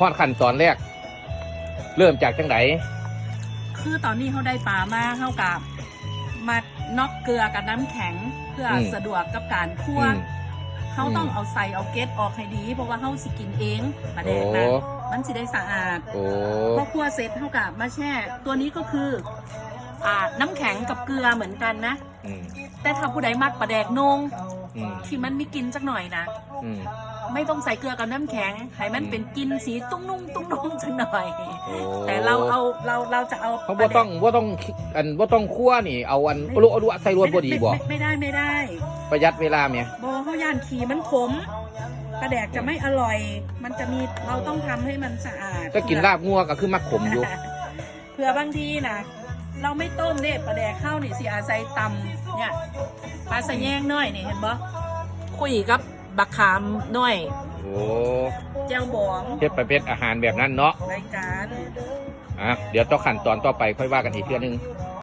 ຮອດຂັ້ນຕອນແລກ ເລີ່ມຈາກຈັ່ງໃດ? ຄືຕອນນີ້ເຮົາໄດ້ປາມາ ເຮົາກະມານັອກເກືອກັບນ້ຳແຂງ ເພື່ອ ອືມ ສະດວກກັບການຂົ້ວ ອືມ ເຮົາຕ້ອງ ອືມ ເອົາໄສ້ເອົາເກັດອອກໃຫ້ດີ ເພາະວ່າເຮົາຊິກິນເອງ ປາແດກນະ ໂອ້ ມັນຊິໄດ້ສະອາດ ໂອ້ ພໍຂົ້ວເສັດເຮົາກະມາແຊ່ ຕົວນີ້ກໍຄື ອ່າ ນ້ຳແຂງກັບເກືອເໝືອນກັນນະ ອືມ ແຕ່ຖ້າຜູ້ໃດມັກປາແດກໂໜ່ງ ອືມ ທີ່ມັນມີກິ່ນຈັກໜ່ອຍນະ ອືມ ໄມ່ຕ້ອງໃສ່ເກືອກັບນ້ຳແຂງ ໃຫ້ມັນ ອືມ ເປັນກິ່ນສີຕຸ້ງນຸ່ງຕຸ້ງນຸ່ງຈັກໜ່ອຍ ໂອ້ ແຕ່ເຮົາເອົາ ເຮົາ ເຮົາຈະເອົາ ເຮົາບໍ່ຕ້ອງ ປາແດກ ບໍ່ຕ້ອງ ອັນ ບໍ່ຕ້ອງຂົ້ວນີ້ ເອົາອັນ ເອົາລົວະ ເອົາລົວະໃສ່ໂລດບໍ່ດີບໍ່? ໄມ່ ໄມ່ໄດ້ ໄມ່ໄດ້ ປະຢັດເວລາແໝ. ບໍ່ ເຮົາຢ້ານຂີ້ມັນຂົມ ປາແດກຈະ ອືມ ໄມ່ອະຮ່ອຍ ມັນຈະມີ ເຮົາຕ້ອງທຳໃຫ້ມັນສະອາດ ແຕ່ກິນລາບງົວກໍຄືມັກຂົມຢູ່ ເຜື່ອ ເຜື່ອບາງທີນະ ເຮົາໄມ່ຕົ້ມເດ້ ປາແດກເຮົານີ້ຊິອາໄສຕຳ ເນີ້ຍ ປາສະແຍງນ້ອຍນີ້ ເຫັນບໍ່? ຄຸຍກັບບັກຂາມນ້ອຍ ໂອ້ ແຈ່ວບອງ ເຮັດປະເພດອາຫານແບບນັ້ນເນາະ ລາຍການ ອ່ະ ດຽວຕໍ່ຂັ້ນຕອນຕໍ່ໄປຄ່ອຍວ່າກັນອີກເທື່ອໜຶ່ງ